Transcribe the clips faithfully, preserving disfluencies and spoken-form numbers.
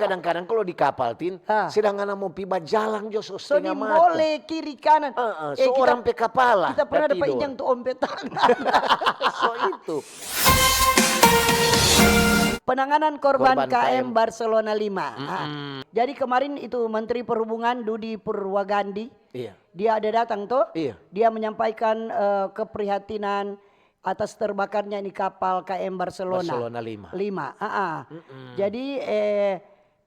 Kadang-kadang kalau di kapal, Tin, Ah. sedang ngana mo pi bajalang jo so So setengah mata. Nimbole kiri kanan. Heeh, Eh, so kita, orang pe kapal lah, kita pernah dapat tatidor. Injang tu ompe tangan. So itu. Penanganan korban Korban K M K M. Barcelona lima. Ah. Mm-mm. Jadi kemarin itu Menteri Perhubungan Dudi Purwagandi, Iya. dia ada datang tuh. Iya. Dia menyampaikan eh, keprihatinan atas terbakarnya ini kapal K M Barcelona. Barcelona lima. Lima. Ah, ah. Mm-mm. Jadi eh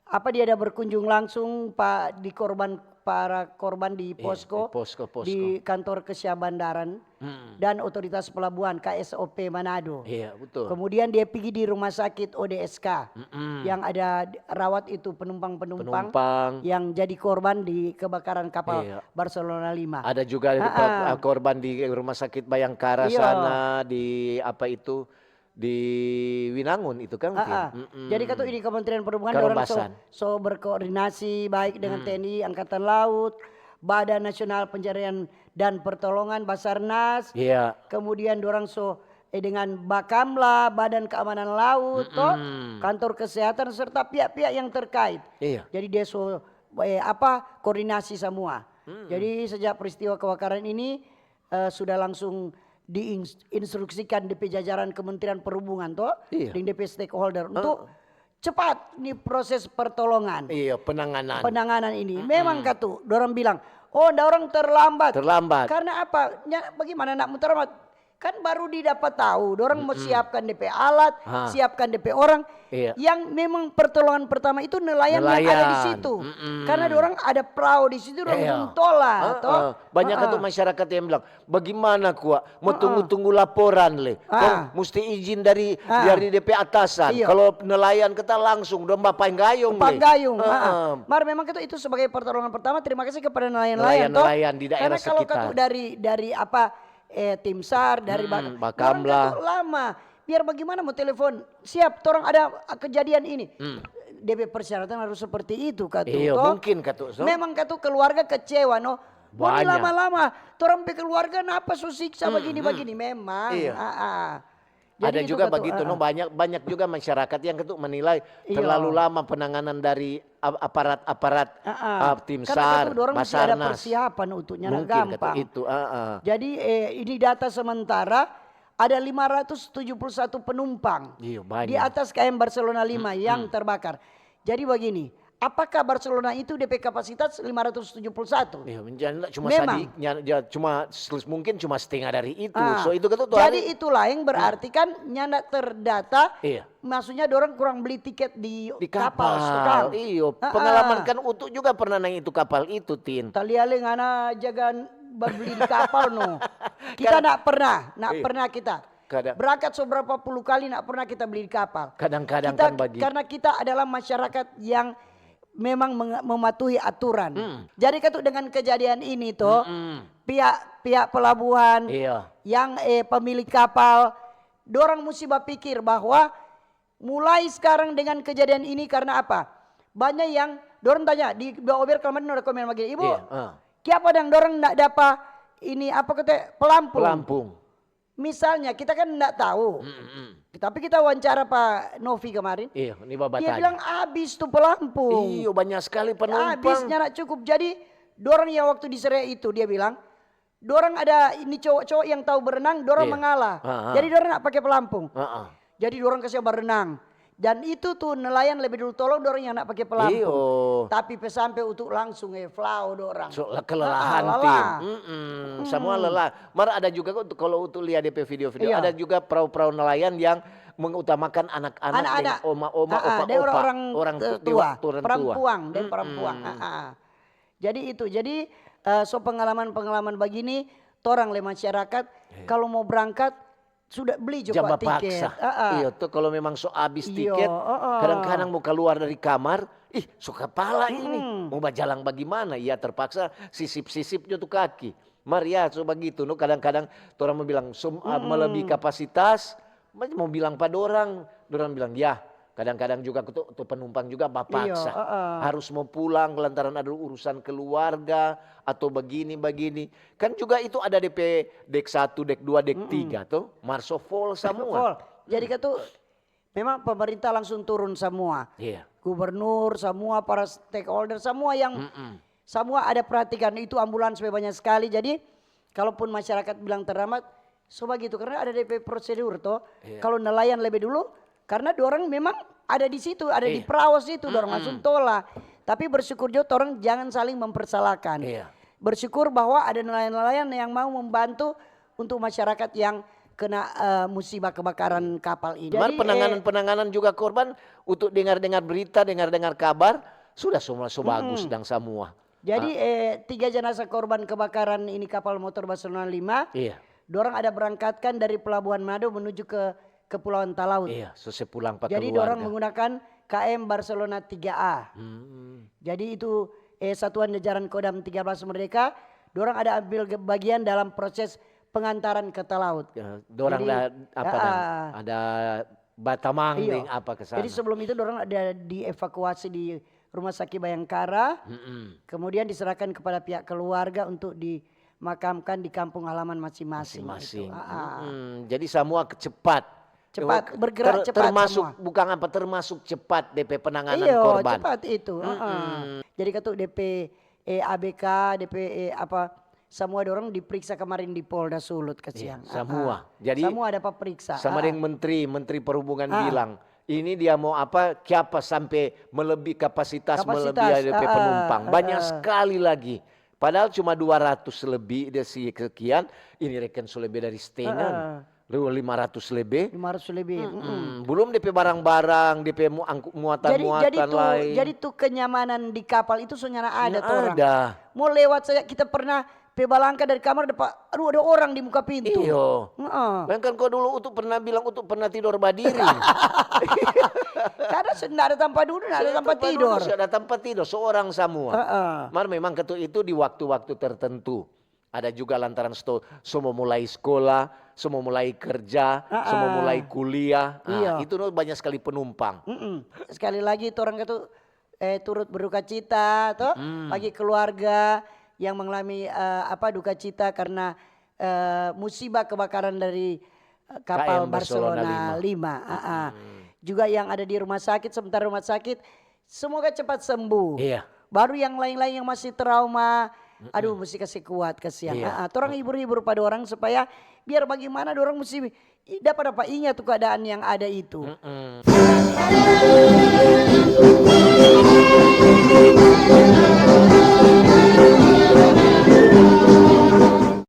apa dia ada berkunjung langsung Pak di korban, para korban di Iya, posko, di posko, posko. Di kantor Kesia Bandaran Mm-mm. dan otoritas pelabuhan K S O P Manado. Iya, betul. Kemudian dia pergi di rumah sakit O D S K Mm-mm. yang ada di- rawat itu penumpang-penumpang Penumpang. yang jadi korban di kebakaran kapal Iya. Barcelona lima. Ada juga di Ah, pa- ah. korban di rumah sakit Bayangkara Iya. sana, di apa itu, di Winangun itu kan, Tin? Ah, ah. Mm-mm. Jadi katu ini Kementerian Perhubungan dorang so, Karobasan. So berkoordinasi baik dengan Hmm. T N I Angkatan Laut, Badan Nasional Pencarian dan Pertolongan Basarnas, Iya. kemudian dorang so eh, dengan Bakamla, Badan Keamanan Laut, toh, Mm-mm. kantor kesehatan serta pihak-pihak yang terkait. Iya. Jadi dia so eh, apa koordinasi semua. Mm-mm. Jadi sejak peristiwa kebakaran ini eh, sudah langsung diinstruksikan di jajaran Kementerian Perhubungan toh, Iya. deng D P stakeholder Heeh. untuk cepat nih proses pertolongan. Iya, penanganan. Penanganan ini. Mm-mm. Memang katu, dorang bilang, oh, nda orang terlambat. Terlambat. Karena apa? Nya, bagaimana nak muter amat? Kan baru didapat tahu, dorang mau Mm-mm. siapkan D P alat, Ha. siapkan D P orang. Iya. Yang memang pertolongan pertama itu nelayan, yang ada di Nelayan. situ. Mm-mm. Karena dorang ada perahu di situ, dorang Iya. buntola, Heeh. toh. Banyak Heeh. katu masyarakat yang bilang, bagaimana kwa? Mau Heeh. tunggu-tunggu laporan le. Ah. Kong mesti izin dari Ah. dari D P atasan. Iya. Kalau nelayan kita langsung dong bapanggayung le. Panggayung. Heeh. Ah, ah. Mar memang itu, itu sebagai pertolongan pertama. Terima kasih kepada nelayan-nelayan toh. Nelayan-nelayan di daerah Karena kalau sekitar. Katu dari dari apa eh, tim sar dari Hmm, Bak- Bakamla. Dorang Katu lama. Biar bagaimana mau telepon? Siap, torang ada kejadian ini. Hmm. Dia pe persyaratan harus seperti itu Katu. Iya, Toh? Mungkin Katu, so. Memang Katu keluarga kecewa no. Boni Banyak. Lama-lama, torang pe keluarga napa so siksa Hmm, begini-begini memang. Iya. Ah, ah. Ada Jadi itu juga Katu, begitu, ah, no, ah. banyak banyak juga masyarakat yang Katu menilai Iya. terlalu lama penanganan dari ap- aparat-aparat Ah, ah. ah, tim Karena sar, Katu dorang mesti ada Basarnas. Persiapan untuk nyana Mungkin Katu gampang. Itu, ah, ah. Jadi eh, ini data sementara ada lima ratus tujuh puluh satu penumpang Iya, banyak. Di atas K M Barcelona lima Hmm, yang hmm. Terbakar. Jadi begini, apakah Barcelona itu D P kapasitas lima ratus tujuh puluh satu? Iya, menjadi cuma Memang. Sadi, nya- ya, cuma sel- mungkin cuma setengah dari itu. Ah, So itu Katu tuh jadi ada- itu lain berarti kan nyanda terdata. Iya. Maksudnya dorang kurang beli tiket di Di kapal, kapal, tukang. Iyo. Ah, Pengalaman ah. Kan Utu juga pernah naik itu kapal itu, Tin. Taliale ngana jaga babli di kapal no. Kita Kan- nak pernah, nak Iya. pernah kita. Kada. Berangkat seberapa puluh kali nak pernah kita beli di kapal. Kadang-kadang Kita- kan bagi. Karena kita adalah masyarakat yang memang meng- mematuhi aturan. Hmm. Jadi Katu dengan kejadian ini toh, Mm-mm. pihak pihak pelabuhan, Iya. yang eh, pemilik kapal, dorang mesti berpikir bahwa mulai sekarang dengan kejadian ini karena apa? Banyak yang dorang tanya di Ober kemarin ada komen begini, Ibu, Iya, ah. Kiapa dang dorang ndak dapa ini apa kata pelampung? Pelampung. Misalnya kita kan ndak tahu. Mm-mm. Tapi kita wawancara Pak Novi kemarin. Iya, ini Bapak Dia tanya. Bilang abis tu pelampung. Iyo, banyak sekali penumpang. Abis nyanda cukup. Jadi dorang yang waktu di Sere itu dia bilang, dorang ada ini cowok-cowok yang tahu berenang, dorang Iya. mengalah. Ha, ha. Jadi dorang nak pakai pelampung. Ha, ha. Jadi dorang kasih berenang. Dan itu tuh nelayan lebih dulu tolong dorang yang nak pakai pelampung. Iyo. Tapi pe sampe Utu langsung eh flau dorang. So, le- kelelahan, Ah, Tin. lelah. Mm-mm. Semua lelah. Mar ada juga kok kalau Utu lihat D P video-video, Iya. ada juga perahu-perahu nelayan yang mengutamakan anak-anak, Anak-anak. Oma-oma, Ah, ah, opa-opa, dia orang, orang eh, tu- tua, orang tua. perempuan, dia Mm-mm. Perempuan. Ah, ah. Jadi itu, jadi eh, so pengalaman-pengalaman begini, torang le masyarakat Iya. Kalau mau berangkat sudah beli juga Jamba tiket. Paksa. Ah, ah. Iyo, tuh kalau memang so abis Iyo, tiket, ah, ah. Kadang-kadang mau keluar dari kamar, ih, so kapala ini, Mm-mm. Mau bajalang bagaimana? Ya terpaksa sisip-sisip jo tu kaki. Mar ya, so bagitu, no, kadang-kadang torang mau bilang so, ah, Mm-mm. melebihi kapasitas, ma- mau bilang pa dorang, dorang bilang, ya, kadang-kadang juga tu, tu penumpang juga bapaksa. Iyo, ah, ah. Harus mau pulang lantaran ada urusan keluarga atau begini-begini. Kan juga itu ada D P dek satu, dek dua, dek Mm-mm. tiga tuh, mar so full semua. Full. Jadi kan tuh memang pemerintah langsung turun semua. Iya. gubernur, semua para stakeholder, semua yang, mm-mm, semua ada perhatikan. Itu ambulans banyak sekali. Jadi kalaupun masyarakat bilang terlambat, so bagitu, karena ada D P prosedur toh. Iya. Kalau nelayan lebih dulu, karena dorang memang ada di situ, ada di, iya, perahu situ, dorang, mm-mm, langsung tola. Tapi bersyukur juga orang jangan saling mempersalahkan. Iya. Bersyukur bahwa ada nelayan-nelayan yang mau membantu untuk masyarakat yang kena, eh, musibah kebakaran kapal ini. Mar, jadi, eh, penanganan-penanganan juga korban, untuk dengar-dengar berita, dengar-dengar kabar, sudah semua so bagus, mm-mm, dang samua. Jadi, ah, eh, tiga jenazah korban kebakaran ini kapal motor Barcelona lima, iya, dorang ada berangkatkan dari Pelabuhan Manado menuju ke Kepulauan Talaut. Iya, so se pulang pa keluarga. Jadi dorang menggunakan K M Barcelona tiga A. Hmm. Jadi itu, eh, satuan jajaran Kodam tiga belas Merdeka, dorang ada ambil ge-, bagian dalam proses pengantaran ke Talaut. Ya, dorang. Jadi, ada apa, ah, dang? Ada batamang, iyo, deng apa ke sana. Jadi sebelum itu dorang ada dievakuasi di Rumah Sakit Bayangkara, mm-mm, kemudian diserahkan kepada pihak keluarga untuk dimakamkan di kampung halaman masing-masing. Masing-masing. Itu. Ah, ah. Mm-mm. Jadi samua cepat. Cepat, eh, bergerak ter-, cepat termasuk semua. Bukan apa, termasuk cepat D P penanganan, iyo, korban. Cepat itu. Ah, ah. Mm-mm. Jadi katu D P, eh, A B K, D P, eh, apa, samua dorang diperiksa kemarin di Polda Sulut, kasiang. Iya, samua. Ah, ah. Jadi, samua ada paperiksa. Sama, ah, deng menteri, Menteri Perhubungan, ah, bilang, ini dia mau apa, kiapa sampe melebihi kapasitas, kapasitas, melebihi D P, ah, ah, penumpang. Banyak, ah, ah, sekali lagi. Padahal cuma dua ratus lebih, dia si sekian, ini reken so lebih dari setengah. Ah, ah. Lu lima ratus lebih. Lima ratus lebih, mm-mm, mm-mm. Belum D P barang-barang, D P mu-, angku-, muatan-muatan lain. Jadi, jadi tu, jadi tu kenyamanan di kapal itu so nyanda ada tu orang. Nyanda ada. Mo lewat saja, kita pernah pe balangka dari kamar, dapa, aduh, ada orang di muka pintu. Iyo. Heeh. Bayangkan kau dulu, Utu pernah bilang Utu pernah tidor badiri. Karena so nyanda ada tampa dudu, nyanda ada tampa tidor. Nyanda ada tampa dudu, nyanda ada tampa tidor, seorang samua. Heeh. Mar memang katu itu di waktu-waktu tertentu. Ada juga lantaran sto-, so mo mulai skola, so mo mulai kerja, so mo, ah, ah, mulai kuliah. Nah, iyo, itu no banyak sekali penumpang. Mm-mm. Sekali lagi, torang itu, eh, turut berduka cita, to, mm-mm, bagi keluarga yang mengalami, eh, apa, duka cita karena, eh, musibah kebakaran dari, eh, kapal K M Barcelona, Barcelona lima. Lima. Ah, ah. Mm-mm. Juga yang ada di rumah sakit, sementara rumah sakit, semoga cepat sembuh. Iya. Baru yang lain-lain yang masih trauma, mm-mm, aduh, musti kasi kuat, kasiang. Iya. Ah, ah. Torang hibur-hibur pa dorang supaya biar bagimana dorang musti i-, dapa, dapa inga tu keadaan yang ada itu. Mm-mm.